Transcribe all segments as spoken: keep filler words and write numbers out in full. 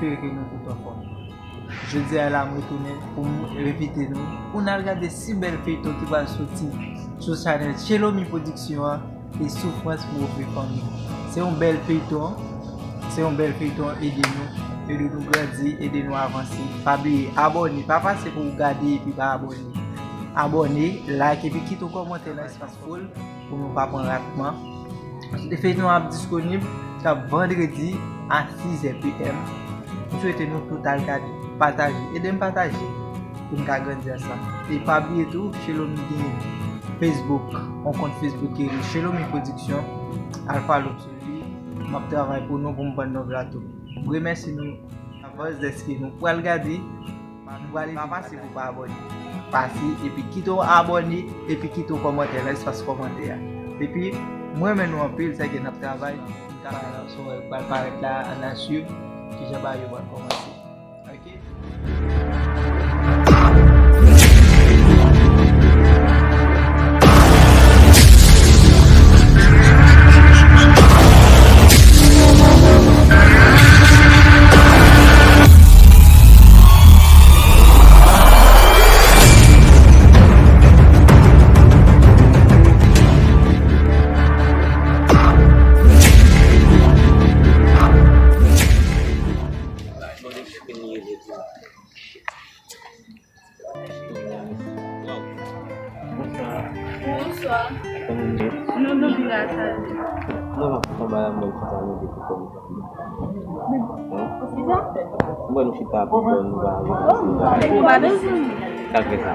Espere ke nou tout anfòm. Jodi a la, m retounen pou m envite nou pou n al gade si bèl feyton ki pral soti sou chanèl Shelomi Production an, e Soufrans pou ofri fanmi. Se yon bèl feyton, se yon bèl feyton, ede nou, ede nou grandi, ede nou avanse. Pa bliye abòne, pa pase pou w gade epi pa abòne. Abòne, like epi kite yon kòmantè nan espas pou l, pou nou pa pran ratman. Feyton an ap disponib chak vandredi a sizè p m. M swete nou tout al gade, pataje, ede m pataje pou n ka grandi ansanm. E pa bliye tou, Shelomi gen Facebook, yon kont Facebook ki rele Shelomi Production. Al follow sou li, m ap travay pou nou pou m vann nou plato. M remèsye nou avans dèske nou pral gade. Nou pral pa pase pou pa abòne. Pase epi kite w abòne epi kite w kòmantè nan espas kòmantè a. Epi mwen renmen nou anpil, sa ke n ap travay. Sou pral parèt la, ann a swiv kijan bagay yo pral kòmanse. Ok. Bonswa. Bonswa. Kòman w ye? Nou, nou byen, sa ye? Non, non, se pa bagay mwen ki ta mande pou kòm. Kisa? Mwen, nou chita pou kòm nou pa avè nou. Nou pa bezwen. Sa k fè sa?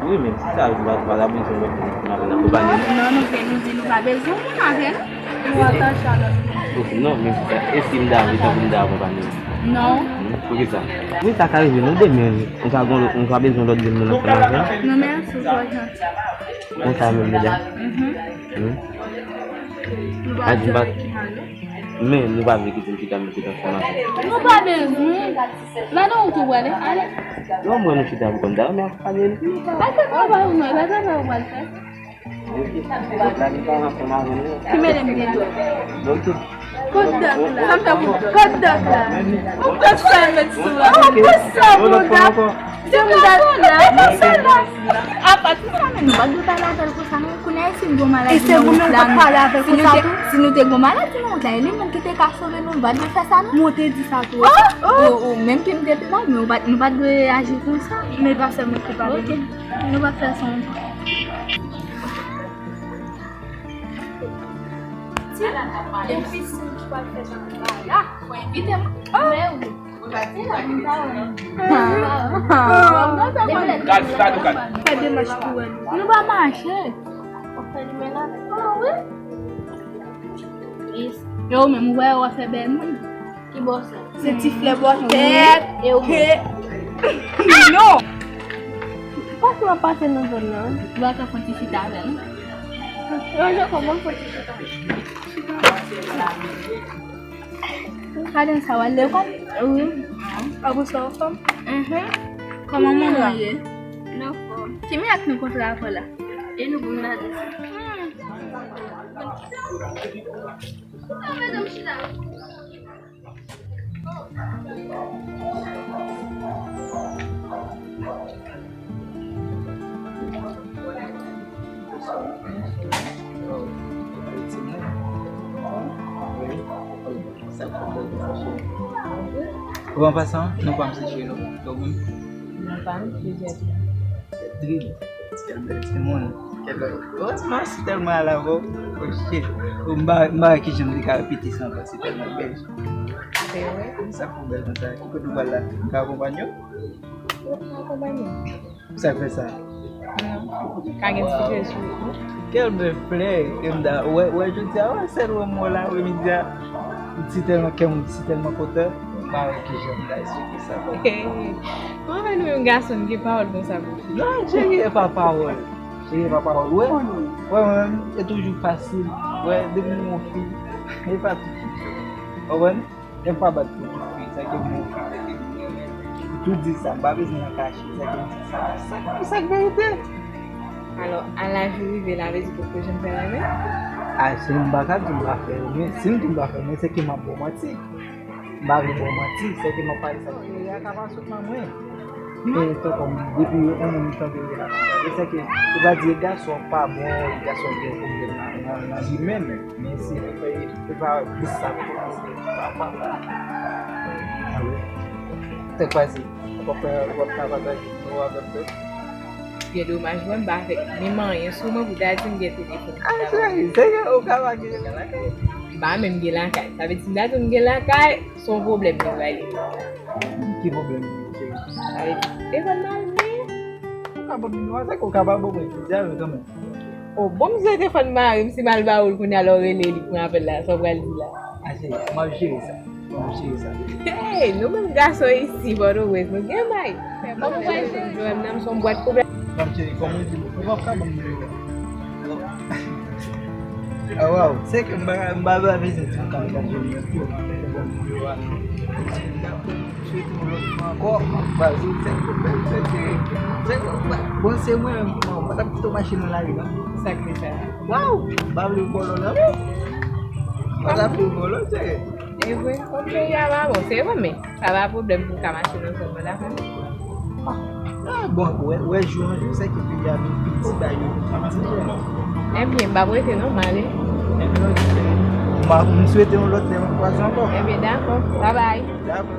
Wi, men si sa, nou pa, pa ta bezwen lòt moun pou n avè n akonpanye nou. Non, nou vle nou di nou pa bezwen moun avè nou. Nou atache a lòt moun. Ok, non, men e si m ta vle tankou m ta akonpanye nou? Non. Hmm, poukisa? Wi, sa ka rive, non, demen, ou ka gon, ou ka bezwen lòt grenn moun ansanm avè w. Non, mèsi, ou twò janti. Konsa menm, medam. Mhm. Hmm. Nou pa vle kite m chita, m chita ansanm avè w. Nou pa bezwen. Ladan ou tou prale? Ale. Non, mwen nou chita pou kòm ta, men ap pale. Pa fè travay ou non, pa travay ou pral fè. Ok. Lòt la li pa ansanm avè nou. Ki mele m gen dwèt? Ok. Kot dòk la? Sa m fè pou kot dòk la? Ou pran sa met sou la. Ou pran sa pou dòk. Se m dòk la. Apa tout sa men nou pa dwe pale avè l konsa non. Kounye a si m gon maladi nan wout la, si nou te, si nou te gon maladi nan wout la, e li menm ki te ka sove nou, nou pa dwe fè sa non. Mwen te di sa tou. Ou, ou menm ki m te pi mal, men ou pa, nou pa dwe aji konsa. Men pa sèlman ki pale. Ok. Nou pa fè sa ankò. Ti, yon pisin ki pral fè jan la. Fò envite m. Men wi. Gad, gad, gad. Fè demach pou wè nou. Nou pa mache. Ah, wi. Yo, menm ou wè, w ap fè bèl moun. Ki bò sa? Se ti flè bò tèt. E ou menm? Non. Pase w ap pase nan zòn nan. Ou pa ka fè ti chita avè nou? Yo, yo, kòman fè ti chita? Kaden sa w al lekòl? Wi. Apre sa w anfòm? Mhm. Kòman manman w ye? N anfòm. Ki mirak nou kontre avè w la? E nou pou n gade sa. Hmm. Bon, an pasan, non pa m se Chelo. Ou menm? Non pa m se Jèdrin. Jèdrin, kèl bèl timoun. Kèl bèl. Oh, ti masi tèlman al avè w. Oh, shit. Oh, m pa, m pa wè kijan m te ka repete sa ankò. Se tèlman bèl. Se vre? Sa pou bèl konsa. Ki kote w pral la? M ka akonpanye w? Wi, m ka akonpanye w. Sa k fè sa? Non. Ka gen ti flè sou ou. Kèl bèl flè, Emda. Wè, wè, jodi a, wè, sèl wè m wè w la, wè, midi a. M si tèlman kè m, m si tèlman kontan. M pa wè kijan m ta esplike sa. Mwen wè nou menm gason, nou gen pawòl konsa pou fi. Non, cheri, e pa pawòl. Cheri, e pa pawòl. Wè, wè, mwen menm, e toujou fasil. Wè, depi m wè yon fi, e pa tout fi. Konprann? Lè m pa bat pou tout fi, sa ke m yon fi, sa ke m renmen. M tou di sa, m pa bezwen nan kache, sa ke m di sa, sa, sa k verite. Alò, a laj ou rive la, vle di poko janm fè renmen? A, si m pa ka di m pa fè renmen, si m di m pa fè renmen, se ke m ap ba w manti. M pa vle ba w manti, sèke m ap pale sa. Kounye a ka pa sot nan mwen. E tonton, depi yon moun tande w la, e sèke ou ka di gason pa bon, gason gen pwoblèm nan, nan, nan li menm. Men se, se pa plis sa k kòmanse. Papa. Alò, tèt pase. W ap fè, w ap ka pataje nimewo avè m tou. Gen domaj, mwen m pa fè menm anyen sou mwen pou ta di m gen telefòn. Ah, cheri, se gen ou ka pa gen lakay. M pa menm gen lakay. Sa vle di, m ta di m gen lakay, se yon pwoblèm mwen bay li. Ki pwoblèm, cheri? Sa vle di, telefòn mwen al men. Ou ka ban m nimewo, se ke ou ka pa ban mwen, jodi a, kanmenm. Oh, bon, m swete fòn mari m, si m al ba ou l kounye a lè w rele li pran apèl la, sa w pral di la? Ah, cheri, m ap jere sa. M ap jere sa. Hey, nou menm gason isi, Pòtoprens, nou gen bay. Kòman w wè Jòm nan, m se yon bwat pwoblèm. M ap jere, kòman w di, ou p ap ka ban m nimewo a? Ah, waw, se ke m pa, m pa, pa bezwen di m ka, m ka jere. Swete yon lòt fwa ankò, m ap ba w, se, se, se, se, se, bon, se mwen menm, mwen, mwen t ap kite machin nan lari, non? Sa k fè sa? Waw! M pa vle vòlò, non, men. M pa vle vòlò, se. E vre, kòm peyi a pa bon, se vre, men sa pa pwoblèm pou m ka mache nan zòn nan, dakò? Ah, bon, wè, wè, jou an jou, se ke peyi a vin pi ti, ba yo vin pi ti. Ebyen, m p ap rete, non, m ale. Ebyen, ok, se, m, m swete yon lòt lè m ap kwaze ankò. Ebyen, dakò. Babay. Dakò.